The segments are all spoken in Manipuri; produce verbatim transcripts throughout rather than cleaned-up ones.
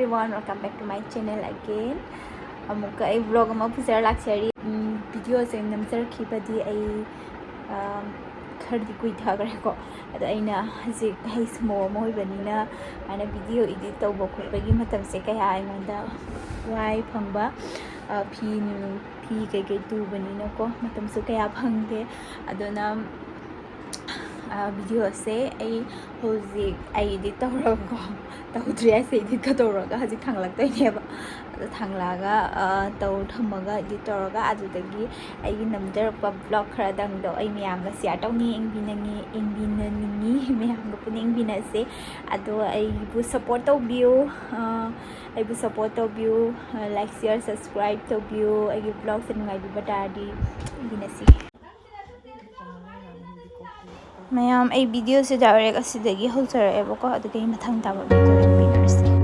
Everyone, welcome back to my channel again. ꯑꯃꯨꯛꯀ ꯑꯩ vlog ꯑꯃ ꯄꯨꯖꯔ ꯂꯥꯛꯆꯔꯤ꯫ ꯎꯝ, videoꯁꯦ ꯅꯝꯖꯔꯛꯈꯤꯕꯗꯤ ꯑꯩ, ꯑꯝ, ꯈꯔꯗꯤ ꯀꯨꯏꯊꯈ꯭ꯔꯦꯀꯣ꯫ ꯑꯗꯣ ꯑꯩꯅ ꯍꯧꯖꯤꯛ ꯑꯩ ꯁꯨꯃꯣ ꯑꯃ ꯑꯣꯏꯕꯅꯤꯅ ꯑꯩꯅ video edit ꯇꯧꯕ ꯈꯣꯠꯄꯒꯤ ꯃꯇꯝꯁꯦ ꯀꯌꯥ ꯑꯩꯉꯣꯟꯗ ꯋꯥꯏ ꯐꯪꯕ, ꯑ, ꯐꯤ ꯅꯨꯡ, ꯐꯤ ꯀꯩꯀꯩ ꯇꯨꯕꯅꯤꯅꯀꯣ ꯃꯇꯝꯁꯨ ꯀꯌꯥ ꯐꯪꯗꯦ꯫ ꯑꯗꯨꯅ, ꯑ, videoꯁꯦ ꯑꯩ ꯍꯧꯖꯤꯛ ꯑꯩ edit ꯇꯧꯔꯒꯀꯣ, ꯇꯧꯗ꯭ꯔꯤ ꯍꯥꯏꯁꯦ, editꯀ ꯇꯧꯔꯒ ꯍꯧꯖꯤꯛ ꯊꯥꯡꯒꯠꯂꯛꯇꯣꯏꯅꯦꯕ꯫ ꯑꯗꯣ ꯊꯥꯡꯒꯠꯂꯛꯑꯒ, ꯑ, ꯇꯧ ꯊꯝꯃꯒ edit ꯇꯧꯔꯒ ꯑꯗꯨꯗꯒꯤ ꯑꯩꯒꯤ ꯅꯝꯖꯔꯛꯄ vlog ꯈꯔꯗꯪꯗꯣ ꯑꯩ ꯃꯌꯥꯝꯒ share ꯇꯧꯅꯤ, ꯌꯦꯡꯕꯤꯅꯤꯡꯉꯤ, ꯌꯦꯡꯕꯤꯅꯅꯤꯡꯉꯤ, ꯃꯌꯥꯝꯒ ꯄꯨꯟꯅ ꯌꯦꯡꯕꯤꯅꯁꯦ꯫ ꯑꯗꯣ ꯑꯩꯕꯨ support ꯇꯧꯕꯤꯌꯨ, ꯑ, ꯑꯩꯕꯨ support ꯇꯧꯕꯤꯌꯨ, ꯑ, like, share, subscribe ꯇꯧꯕꯤꯌꯨ꯫ ꯑꯩꯒꯤ vlogꯁꯦ ꯅꯨꯡꯉꯥꯏꯕꯤꯕ ꯇꯥꯔꯗꯤ ꯌꯦꯡꯕꯤꯅꯁꯤ꯫ ꯃꯌꯥꯝ, ꯑꯩ videoꯁꯦ direct ꯑꯁꯤꯗꯒꯤ ꯍꯧꯖꯔꯛꯑꯦꯕꯀꯣ, ꯑꯗꯨꯗꯤ ꯑꯩ ꯃꯊꯪ ꯇꯥꯕ video ꯌꯦꯡꯃꯤꯟꯅꯔꯁꯤ꯫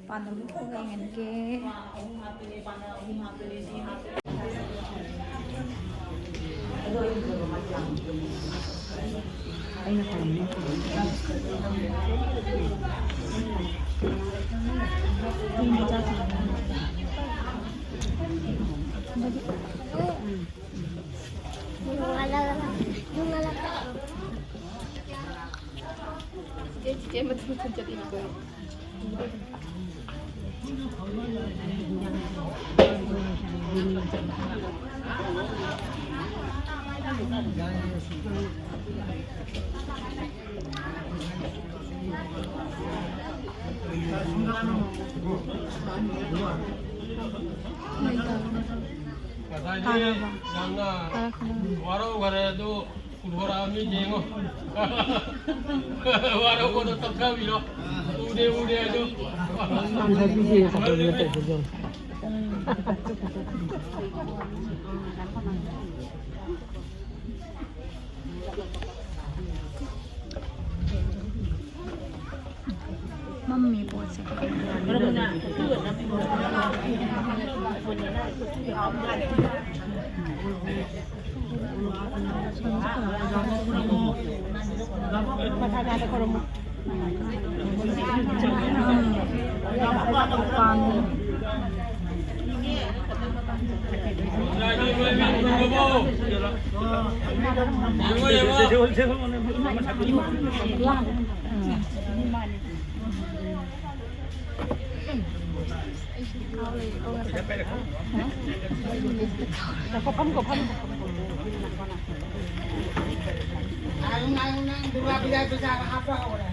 ꯄꯥꯟꯗꯝꯗꯣ ꯊꯣꯛꯑꯒ ꯌꯦꯡꯍꯟꯒꯦ꯫ ꯑꯩꯅ ꯄꯥꯝꯃꯤ꯫ ꯆꯤꯆꯦ, ꯆꯤꯆꯦ, ꯃꯊꯪ ꯃꯊꯪ ꯆꯠꯂꯤꯅꯤꯀꯣ꯫ ꯉꯁꯥꯏꯗꯤ ꯌꯥꯝꯅ ꯋꯥꯔꯧꯈꯔꯦ ꯑꯗꯨ꯫ ꯄꯨꯊꯣꯔꯛꯑꯕꯅꯤ ꯌꯦꯡꯉꯣ꯫ ꯋꯥꯔꯧꯕꯗꯣ ꯇꯞꯊꯕꯤꯔꯣ꯫ ꯎꯗꯦ, ꯎꯗꯦ ꯍꯥꯏꯗꯣ꯫ ꯃꯝꯃꯤ ꯄꯣꯠꯁꯦ꯫ ꯉꯥꯏꯌꯨ, ꯉꯥꯏꯌꯨ, ꯅꯪ ꯗꯨꯔꯒꯥ ꯄꯨꯖꯥ ꯄꯩꯁꯥꯒ ꯍꯥꯞꯄ ꯍꯧꯔꯦ꯫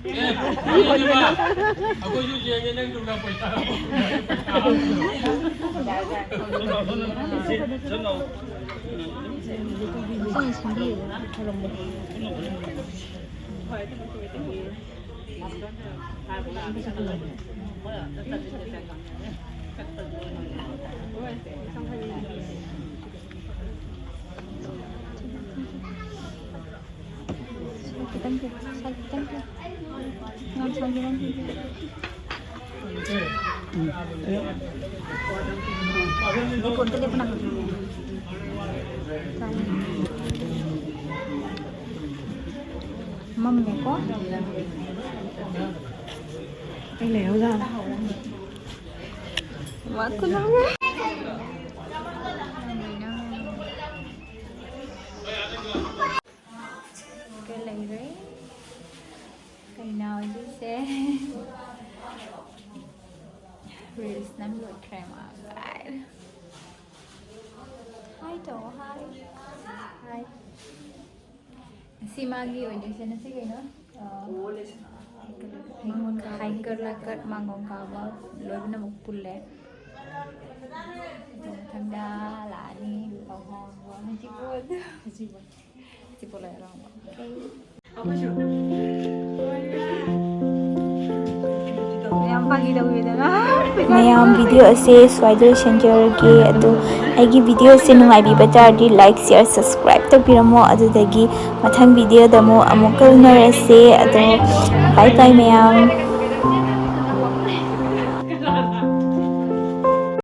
ꯑꯦ, ꯑꯩꯈꯣꯏꯁꯨ ꯌꯦꯡꯒꯦ ꯅꯪ ꯗꯨꯔꯒꯥ ꯄꯩꯁꯥ꯫ ꯍꯣꯏ, ꯊꯝꯃꯦ, ꯊꯝꯃꯦ, ꯊꯝꯃꯦ꯫ ꯈꯤꯇꯪ ꯄꯤꯌꯨ, ꯁꯥꯏ ꯈꯤꯇꯪ ꯄꯤꯌꯨ꯫ ꯌꯥꯝ ꯁꯥꯡꯗꯦ, ꯌꯥꯝ ꯁꯥꯡꯗꯦ꯫ ꯃꯝꯃꯦꯀꯣ꯫ ꯑꯩ ꯂꯩꯍꯧꯗ꯫ ꯋꯥ ꯈꯨꯂꯥꯡ꯫ ꯀꯩ ꯂꯩꯔꯦ? ꯀꯩꯅꯣ ꯍꯧꯖꯤꯛꯁꯦ? Reels ꯅꯝ ꯂꯣꯏꯈ꯭ꯔꯦ ꯃꯥ꯫ Hi ꯇꯧ, hi꯫ Hi꯫ ꯉꯁꯤ ꯃꯥꯒꯤ ꯑꯣꯏꯗꯣꯏꯁꯦ ꯉꯁꯤ ꯀꯩꯅꯣ? ꯑ, ꯍꯩꯀꯠ ꯂꯩꯀꯠ, ꯃꯥꯡꯒꯣꯟ ꯀꯥꯕ ꯂꯣꯏꯅꯃꯛ ꯄꯨꯜꯂꯦ꯫ ꯃꯊꯪꯗ ꯂꯥꯛꯑꯅꯤ ꯂꯨꯍꯣꯡꯕ, ꯍꯧꯖꯤꯛ ꯍꯧꯖꯤꯛ ꯂꯩꯔꯝꯕ꯫ ꯃꯌꯥꯝ ꯚꯤꯗꯤꯑꯣ ꯑꯁꯦ ꯁ꯭ꯋꯥꯏꯗ ꯂꯣꯏꯁꯤꯟꯖꯔꯒꯦ꯫ ꯑꯗꯣ ꯑꯩꯒꯤ ꯚꯤꯗꯤꯑꯣꯁꯦ ꯅꯨꯡꯉꯥꯏꯕꯤꯕ ꯇꯥꯔꯗꯤ like, share, subscribe ꯇꯧꯕꯤꯔꯝꯃꯣ꯫ ꯑꯗꯨꯗꯒꯤ ꯃꯊꯪ ꯚꯤꯗꯤꯑꯣꯗ ꯑꯃꯨꯛ, ꯑꯃꯨꯛꯀ ꯎꯅꯔꯁꯦ꯫ ꯑꯗꯣ bye bye ꯃꯌꯥꯝ꯫